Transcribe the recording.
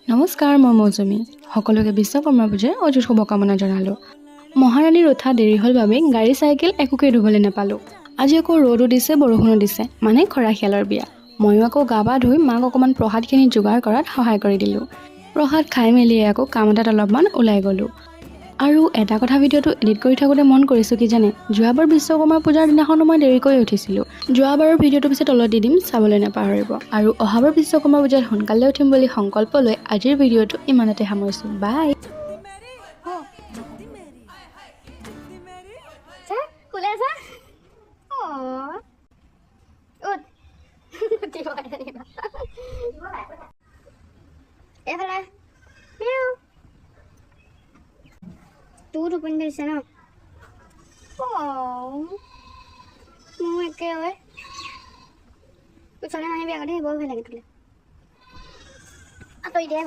নমস্কাৰ, মই মৌচুমী। সকলোকে বিশ্বকৰ্মা পূজাৰ অযুত শুভকামনা জনালোঁ। মহাৰাণীৰ উঠা দেৰি হ'ল বাবে গাড়ী, চাইকেল একোকে ধুবলৈ নাপালোঁ। আজি আকৌ ৰ'দো দিছে, বৰষুণো দিছে, মানে খৰাশিয়ালৰ বিয়া। ময়ো আকৌ গা পা ধুই মাক অকণমান প্ৰসাদখিনি যোগাৰ কৰাত সহায় কৰি দিলোঁ। প্ৰসাদ খাই মেলি আকৌ কাম এটাত অলপমান ওলাই গ'লোঁ। আৰু এটা কথা ভিডিঅ'টো এডিট কৰি থাকোঁতে মন কৰিছোঁ, কি জানে? যোৱাবাৰ বিশ্বকৰ্মা পূজাৰ দিনাখনো মই দেৰিকৈ উঠিছিলোঁ। যোৱাবাৰৰ ভিডিঅ'টো পিছে তলত দি দিম, চাবলৈ নাপাহৰিব। আৰু অহাবাৰ বিশ্বকৰ্মা পূজাত সোনকালে উঠিম বুলি সংকল্প লৈ আজিৰ ভিডিঅ'টো ইমানতে সামৰিছোঁ। বাই। চা, কোলে আছা। অঁ, উঠ। উঠিব পাৰিবা। এইফালে মিউ। তোৰ টোপনি ধৰিছে ন? অঁ, মোৰ একে ঐ। ওচৰলৈ নাহিবি আকৌ দেই, বৰ ভয় লাগে তোলৈ। আঁতৰি দে।